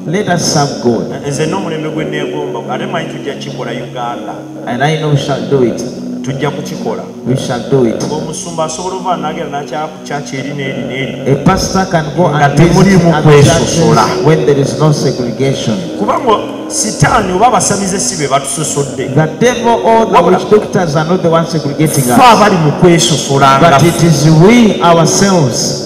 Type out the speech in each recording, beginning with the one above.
Let us serve God. Nze n'omulembe gwe neegomba ate manyi tujja kukikola Uganda. And I know we shall do it. Tujja kukikola. We shall do it. Omusumba asobola okuva n'agenda n'akyala ku church eri n'eri n'eri. A pastor can go and visit other churches when there is no segregation. Kubanga Sitaani oba abasamize si be batusosodde. The devil or the witch doctors are not the ones segregating us. Ffe abali mu kwesosolanga. But it is we ourselves.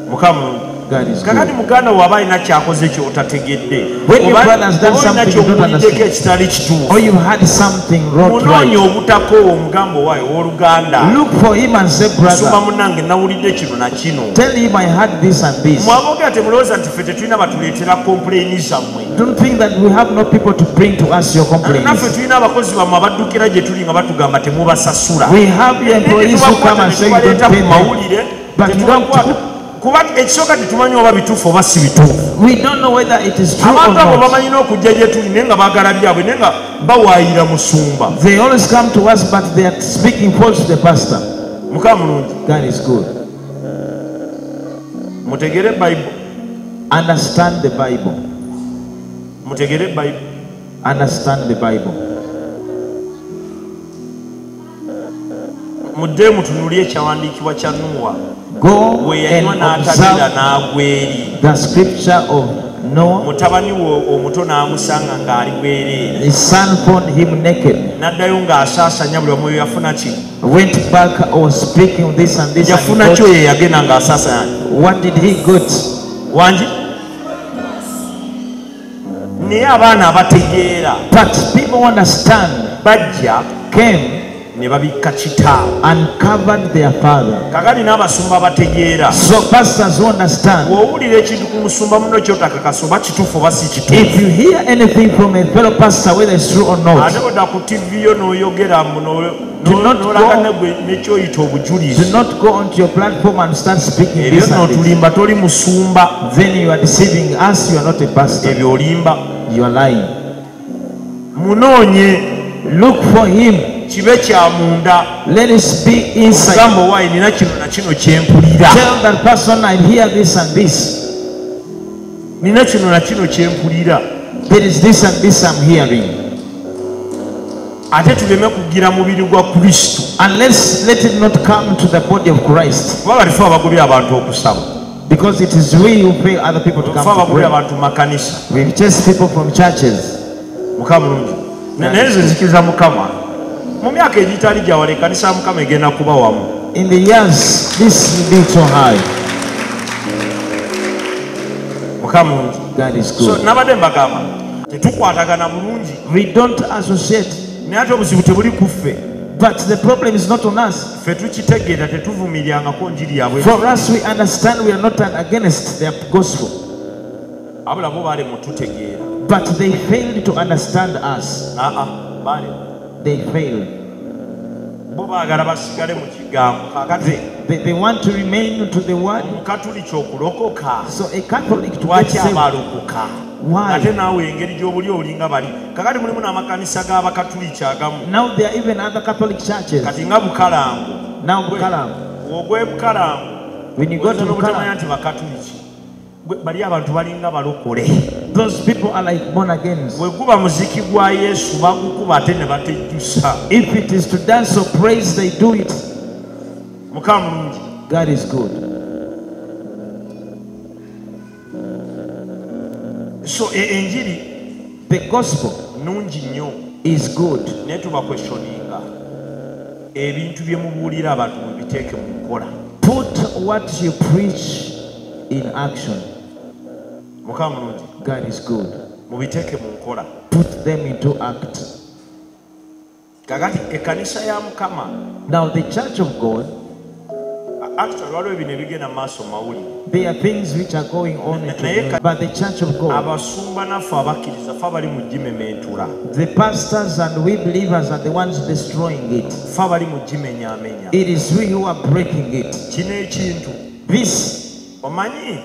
Mukama. God is good. Kakati muganda wo aba alina ky'akoze ky'otategedde. When your brother has done Oba olina something you don't ky'owuliddeko understand, ekitali kituufu. or you had something wrong, Munoonye right, obutakoowa omugambo waayo owooluganda. look for him and say, brother, Musumba munnange nawulidde kino na kino. tell him I had this and this. Mmwe aboogera temulowooza nti ffe tetulina batuleetera complain zammwe. Don't think that we have no people to bring to us your Naffe complaints. tulina abakozi bammwe abaddukira gye tuli nga batugamba temubasasula. We have your employees who come and say you don't Tetubaleeta pay ku them. mawulire. But you don't, Tetubakwata. Kuba ekisooka tetumanyi oba bituufu oba si bituufu. we don't know whether it is true or Abantu abo not. bamanyi n'okujja gye tuli naye nga baagala byabwe naye nga bawaayira musumba. They always come to us, but they are speaking false to the pastor. Mukama mulungi. God is good. Mutegere Bible. Understand the Bible. Mutegere Bible. Understand the Bible. Mudde mutunuulire ekyawandiikibwa kya Nuwa. Go Bwe and yanywa n'atamira observe n'agwa eri. the scripture of Noah. Mutabani we omuto n'amusanga ng'ali bwereere. His son found him naked. N'addayo ng'asaasanya buli wamu yafuna ki? Went back or speaking this and this. And he Yafuna ki got, oyo yagenda ng'asaasanya? what did he got? Wangi? Naye abaana abategeera But people understand bajja came ne babikka kitaabwe. and covered their father. Kakati n'abasumba bategeera. So pastors who understand, Bw'owulira ekintu ku musumba munno ky'otakakasa oba kituufu oba si kituufu. if you hear anything from a fellow pastor, whether it's true or not, Ate odda ku TV yo n'oyogera mbu Do not n'olaga go- ne gwe ne kyoyita obujulizi. do not go onto your platform and start speaking Ebyo this nno and this. otulimba toli musumba. Then you are deceiving us. You are not a pastor. Ebyo olimba. You are lying. Munoonye Look for him. kibe kya munda. Let us be inside. Gamba owaaye nina kino na kino kye mpulira. Tell that person I hear this and this. Nina kino na kino kye mpulira. There is this and this I'm hearing. Ate tuleme kugira mubiri gwa Kristo. And let it not come to the body of Christ. Kubanga ffe abagobya abantu okusaba. Because it is we who pay other people to Ffe come to abagobya pray. abantu mu makanisa. We chase people from churches. Mukama mulungi. Naye nze nzikiriza Mukama. Mu myaka egitali gyawala ekkanisa ya Mukama egenda kuba wamu. In the years, this will be so high. Mukama mulungi. God is So good. nabadde mbagamba tetukwatagana bulungi. We don't associate, Naye ate obuzibu tebuli ku ffe. but the problem is not on us. Ffe tukitegeera tetuvumiryangako njiri yaabwe. For us, we understand we are not against their gospel, Abula bo baalema otutegeera. but they failed to understand us. Aa, baalema. They failed. Bo baagala basigale mu kigambo. Kaakati They want to remain to the word. Omukatuliki okulokoka So a Catholic to get lwaki saved, abalokoka? Why? Ate naawe engeri gy'obuli olinga bali. Kaakati mulimu n'amakanisa g'abakatuliki agamu. Now there are even other Catholic churches. Kati nga Bukalango. Now Bukalango. Ogw'e Bukalango. When you go to Oyinza n'obutamanya Bukalango, nti bakatuliki. Bali abantu balinga balokole. those people are like born agains. Bwe guba muziki gwa Yesu bagukuba ate ne batejjusa. If it is to dance or praise, they do it. Mukama mulungi. God is good. So enjiri The gospel nnungi nnyo is good. naye tubakwestioninga. Ebintu bye mubuulira abantu mubiteeke mu nkola. Put what you preach in action. Mukama mulungi. God is good. Mubiteeke mu nkola. Put them into act. Kaakati ekkanisa ya Mukama, Now the church of God, actually waliwo ebintu ebigenda mu maaso mu mawulire. there are things which are going on into the, but the church of God, Abasumba naffe abakkiriza ffe abali mu gimementula. the pastors and we believers are the ones destroying it. Ffe abali mu gimenyaamenya. It is we who are breaking it. Kino ekintu This omanyi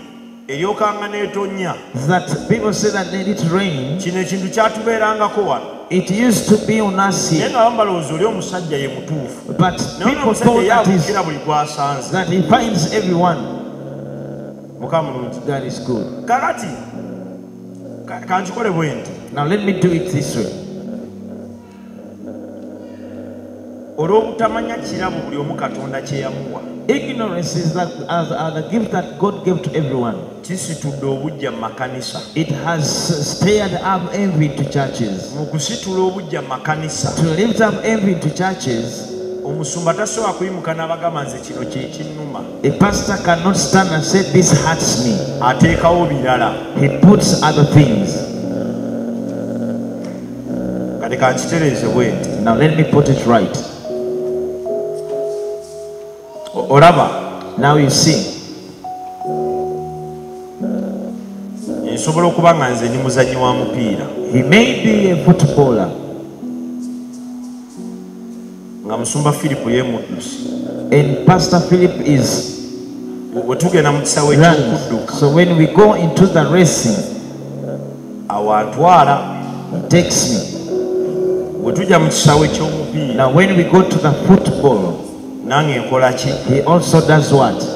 eryokanga n'etonnya. that people say that let it rain, Kino ekintu kyatubeerangako wano. it used to be on us Naye here. nga bamu balowooza oli omusajja ye mutuufu. But Naye ono people omusajja thought ye that, is, abuukira buli gw'asanze. that he finds everyone. Mukama mulungi. God is good. Kaakati Kankikole bwe nti. Now let me do it this way. Olw'obutamanya kirabo buli omu Katonda kye yamuwa. Ignorance is the gift that God gave to everyone. Kisitudde obuggya mu makanisa. It has stirred up envy to churches. Mu kusitula obuggya mu makanisa. To lift up envy to churches. Omusumba tasobola kuyimuka n'abagamba nze kino kye kinnuma. A pastor cannot stand and say this hurts me. Ateekawo birala. He puts other things. Kati kankitereeze bwe nti. Now let me put it right. Olaba. Now you see. Nsobola okuba nga nze ndi muzannyi wa mupiira. He may be a footballer. Nga musumba Philip ye muddusi. And Pastor Philip is bwe tugenda mu kisaawe eky'okudduka. So when we go into the racing, awo antwala. He takes me. Bwe tujja mu kisaawe eky'omupiira. Now when we go to the football, nange nkola ki? He also does what?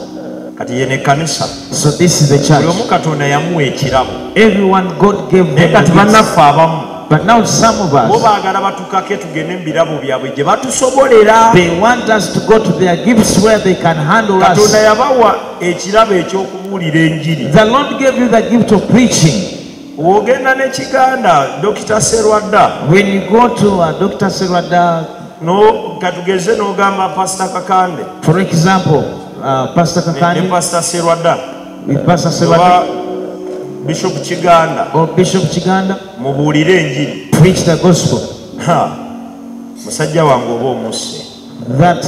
Kati ye n'ekkanisa. So this is the church. Buli omu Katonda yamuwa ekirabo. Everyone God gave them. Naye kati bannaffe abamu. But now some of us, bo baagala batukake tugende mu birabo byabwe gye batusobolera. They want us to go to their gifts where they can handle us. Katonda yabawa ekirabo eky'okubuulira enjiri. The Lord gave you the gift of preaching. W'ogenda ne Kiganda, Dr. Serwadda. When you go to Dr. Serwadda, no, katugeze n'ogamba Pastor Kakande. For example, Pastor Kakande. Ne Pastor Serwadda. With Pastor Serwadda. Bishop Kiganda. Or Bishop Kiganda. Mubuulire enjiri. Preach the gospel. Ha. Musajja wange oba omusse. That.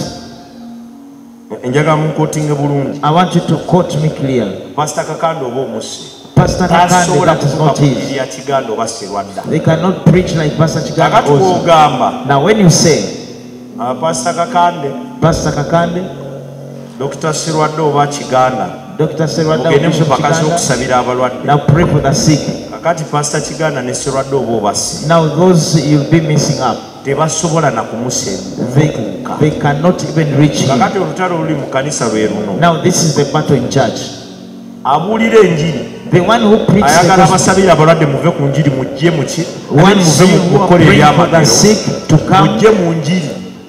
Njagala munkotinge bulungi. I want you to quote me clearly. Pastor Kakande oba omusse. Pastor Kakande, that is not his. They cannot preach like Pastor Kiganda also. Now when you say Pastor Kakande, Pastor Kakande, Dr. Serwadda oba Kiganda, Dr. Serwadda, Bishop Kiganda, now pray for the sick. Kakati Pastor Kiganda ne Serwadda oba obasse. Now those you'll be missing up. Tebasobola na kumusemba. They cannot even reach him. Kakati olutalo luli mu kanisa lwe luno. Now this is the battle in church. Abuulira enjiri. The one who preaches the gospel wants you who are praying for the sick to come,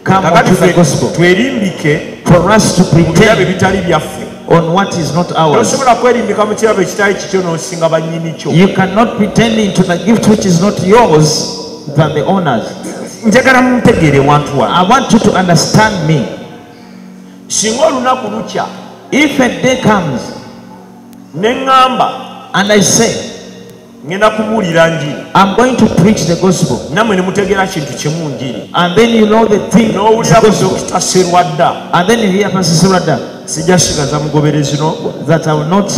come unto the gospel. For us to pretend on what is not ours. You cannot pretend into the gift which is not yours than the owners. I want you to understand me. If a day comes and I say, I'm going to preach the gospel, and then you know the thing, the gospel. And then you hear Pastor Serwadda, that I will not.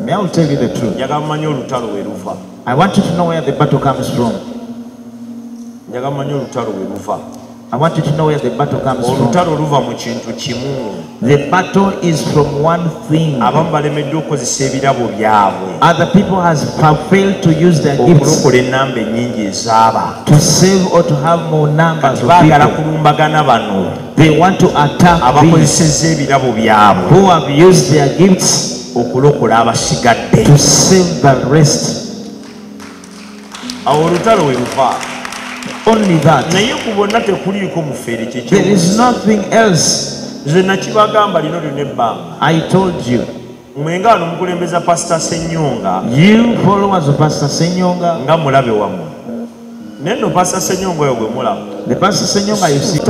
May I will tell you the truth. I want you to know where the battle comes from. I want you to know where the battle comes from. The battle is from one thing. Other people have failed to use their gifts to save or to have more numbers of people. They want to attack these who have used their gifts to save the rest. Only that. There is nothing else. I told you. You followers of Pastor Senyonga, the Pastor Senyonga you see,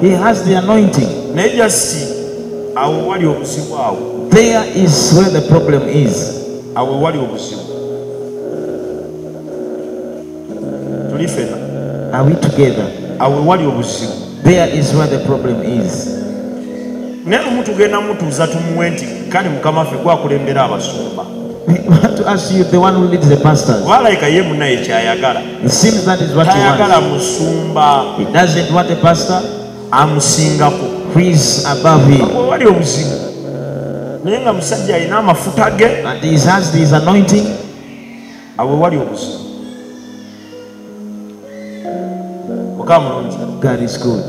he has the anointing. There is where the problem is. Are we together? There is where the problem is. We want to ask you, the one who leads the pastors. It seems that is what he wants. He doesn't want a pastor who is above him. And he has his anointing. God is good.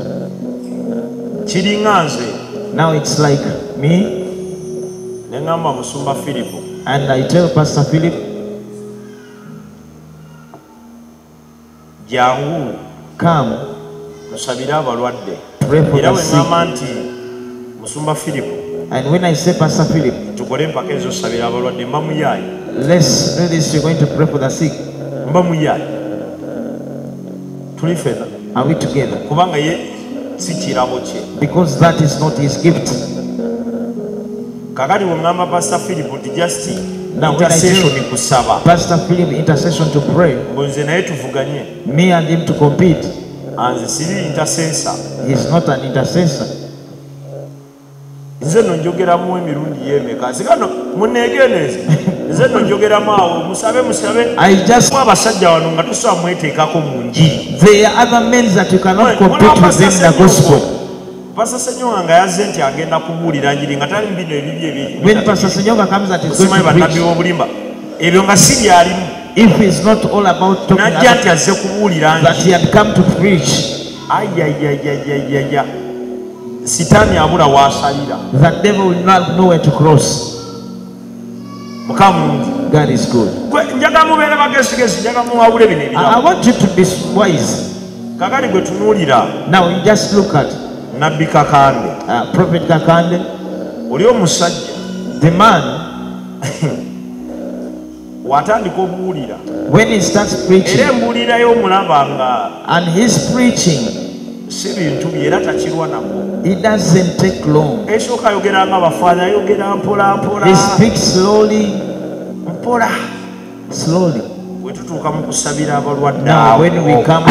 Kiringa nze. Now it's like me. Ne ŋŋamba Musumba Philip. And I tell Pastor Philip, jangu, come, tusabire abalwadde. Pray for Era the bwe sick. ŋŋamba nti Musumba Philip, And when I say Pastor Philip, tukole empaka ez'osabira abalwadde, mba muyaaye. Let's do this, you're going to pray for the sick. Mba muyaaye. Tuli ffenna. Are we together? Kubanga ye si kirabo kye. Because that is not his gift. Kakati bwe ŋŋamba Pastor Philip nti just Now, when I intercession tell kusaba. Pastor Philip intercession to pray, Mbu nze naye tuvuganye. Me and him to compete. Nze siri intercessor. He's not an intercessor. Nze nno njogeramu emirundi y'emeka. Nze nno munneegendereze. Nze nno njogeramu awo, musabe, musabe. I just Mu abasajja wano nga tosobola mweteekako mu njiri. There are other men that you cannot Mwe, compete mulaba with them in the Pastor gospel. Pastor Ssenyonga nga yazze nti agenda kubuulira njiri nga tali mu bino ebibye ebiri. When Pastor Ssenyonga comes that he's going Simanyi to bannabbi preach, b'obulimba. Ebyo nga si byalimu. If he's not all about talking N'ajja about nti azze kubuulira that njiri. he had come to preach. Ayayayayayaya. Sitaani abula w'asalira. The devil will not know where to cross. Mukama mulungi. God is good. Gwe, njagala mubeere bagezigezi, njagala muwawule bino ebirabo. I want you to be wise. Kaakati gwe tunuulira. Now you just look at Nabbi Kakande. Prophet Kakande. Oli omusajja. The man. Watandika obuwulira. When he starts preaching. Era embuulira y'omulaba nga And he's preaching. si bintu bye era takirwa nako. It doesn't take long. Esooka ayogera nga bafaana, ayogera mpola mpola. He speaks slowly. Mpola. Slowly. Bwe tutuuka mu kusabira abalwadde Now, when we abo. come.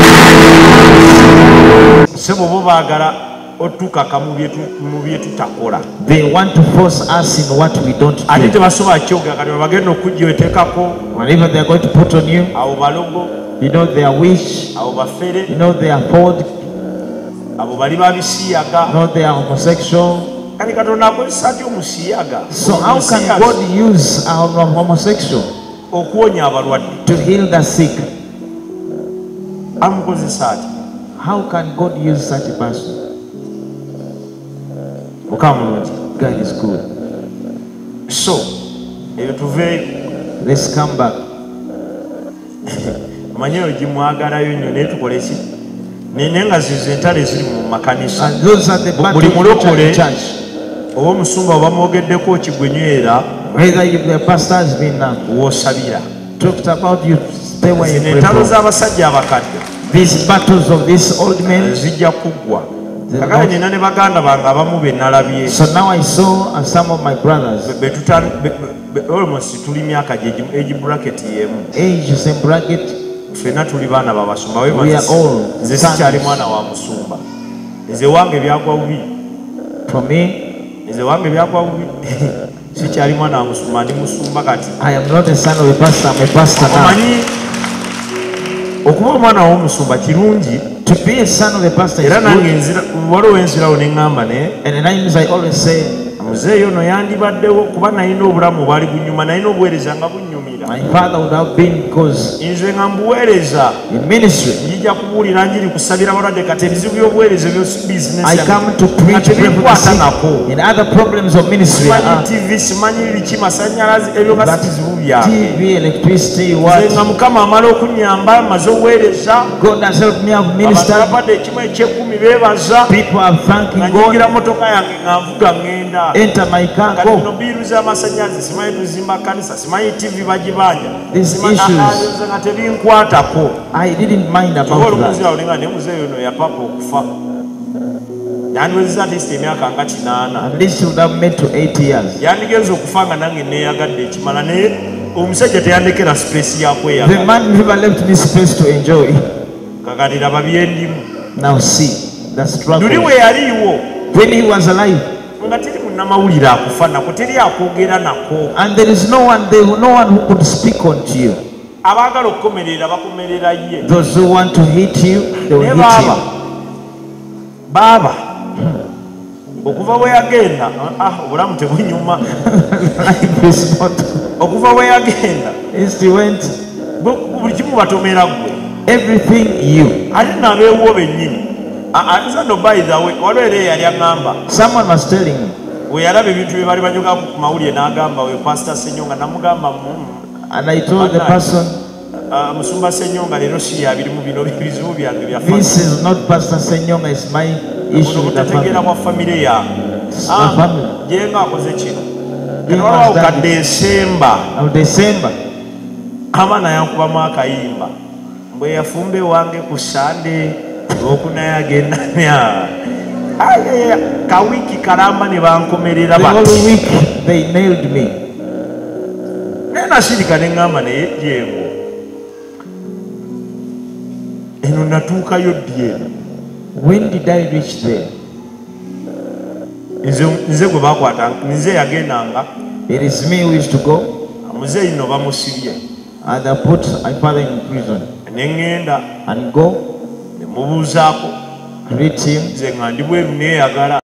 Ssebo bo baagala otukaka mu bye tutakola. They want to force us in what we don't do. Ate tebasobola kyogera kati bagenda okugyeteekako. Whatever they are going to put on you. Abo balogo. You know they are witch. Abo bafere. You know they are fraud. Abo bali babisiyaga. You know they are homosexual. Kati Katonda akozesa atya omusiyaga? So how can God use our homosexual okuwonya abalwadde? To heal the sick? Amukozesa atya? How can God use such a person? Mukama mulungi. God is good. So, ebyo tuveeyo. Let's come back. Omanyi eyo gimwagalayo nnyo naye tukole ki? Naye nga zizo entalo eziri mu makanisa. And those are the Buli battles which are mulokole in church. oba omusumba oba mwogeddeko ki gwe nywera, Whether if the pastor has been, w'osabira. talked about, you stay where you Zino pray entalo for. z'abasajja abakadde These battles of these old men zijja kuggwa. They Kakati not nina ne baganda bange abamu be nalabye. So now I saw some of my brothers. Almost tuli myaka gye gimu, age bracket y'emu. Age same bracket. Ffenna tuli baana ba basumba. We We are all nze sikyali sons. mwana wa musumba. Nze wange byagwa bubi. For me, Nze wange byagwa bubi. Sikyali mwana wa musumba, ndi musumba kati. I am not a son of a pastor, I'm a pastor now. Omanyi okuba omwana w'omusumba kirungi. To be a son of a pastor is Era nange good. waliwo enzirawo ne ŋŋamba ne, And at times I always say, muzeeyi ono yandibaddewo kuba nalina obulamu obwali bunyuma, nalina obuweereza nga bunnyumira. My father would have been because Nze nga mbuweereza in ministry. Njija kubuulira njiri kusabira balwadde kati ebizibu by'obuweereza ebyo si business I yange. come to preach, Kati pray for the binkwata sick. nako. In other problems of ministry, Simanyi TV, simanyi biki, masannyalaze, ebyo nga si that bizibu byange. TV, electricity, Nze what? nga Mukama amala okunnyamba, mmaze obuweereza. God has helped me, I've Abantu ministered. bapadde ekimu eky'ekkumi beebaza. People are thanking Nga God. nnyingira mmotoka yange nga nvuga ŋŋenda. Enter my car, Kati go. bino biiru z'amasannyalaze, simanyi tuzimba kkanisa, simanyi TV bagibanja. These Simanyi issues. nze nga tebinkwatako. I didn't mind Kyokka about olumu that. nzira olinga naye muzeeyi ono yapapa okufa. Yandiwezezza at least emyaka nga 8. At least he would have made to 8 years. Yandigenze okufa nga nange neeyagadde ekimala, naye omusajja teyandekera space ya kweyagala. The man never left me space to enjoy. Kakati laba bye ndimu. Now see the struggle. Luli we yaliiwo. When he was alive. Nga teri munnamawulire akufa nako, teri akwogera nako. And there is no one there, no one who could speak unto you. Abaagala okukomerera bakomerera ye. Those who want to hit you, they will Naye hit baaba, you. baaba. Okuva bwe yagenda, obulamu tebunyuma. Life is not. Okuva bwe yagenda, As he went, buli kimu batomera ggwe. Everything you. Ate n'abeewuwo bennyini. Nze no, by the way, waliwo era eyali aŋŋamba, Someone was telling me, bwe yalaba ebintu bye bali banyogaku ku mawulire n'agamba, "Oyo Pasita Senyonga." Namugamba, and I told the person, "Musumba Senyonga leero si yabirimu, bino bizibu byange bya this is not Pastor Senyonga, it's my issue buno with the butategeera family. Bwa famire yange." It's the family. Gyenga akoze kino. Jengo Waliwo has done ka Desemba, Now December, abaana yankubamu akayimba bwe yafumba ewange ku Sande olwokunaye agenda kawiiki kalamba ne bankomerera the bati. Whole week they nailed me. Naye nasirika ne ŋŋamba, naye Jengo, eno natuukayo ddi eno? When did I reach there? Nze nze gwe bakwata, nze yagendanga. It is me who used to go, Muzeeyi nno bamusibye. And I put my father in prison Ne ŋŋenda and go ne mubuuzaako. Greet him. Nze nga ndi bweru neeyagala.